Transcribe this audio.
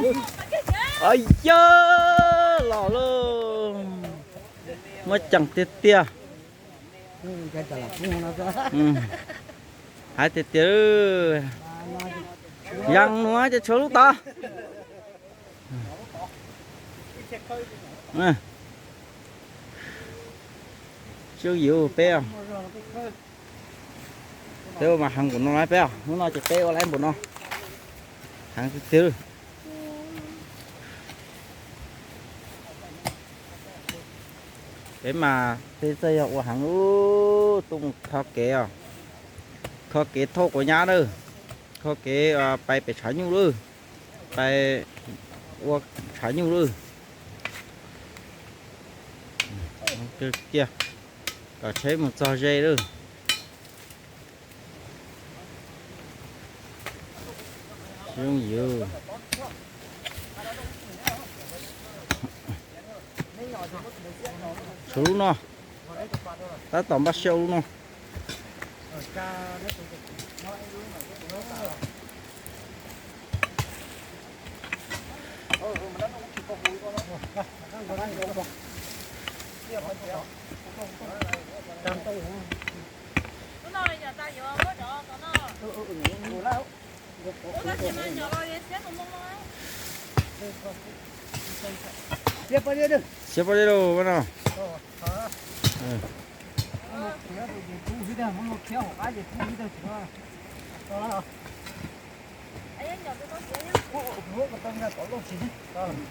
Yog los lauj, muaj ceem tiag tiag. Hais tiag tiag, yees nuav ces tshuav lub tod. Tsis yooj yim peb, peb ua mas heev npaum no lawm peb, hnub no ces peb ua lawm npaum no, heev tiag tiag. Peb mas peb txawj yog ua heev, tuaj mus kho kev os, kho kev thauj quav nyab lawm, kho kev pais pem tshav nyuj lawm, pais ua tshav nyuj lawm. Kiag, kom tsheb mus txog ze lawm. Tshuav lub no, tab tom npaj siab ua lub no. Siab pob zeb lauj no.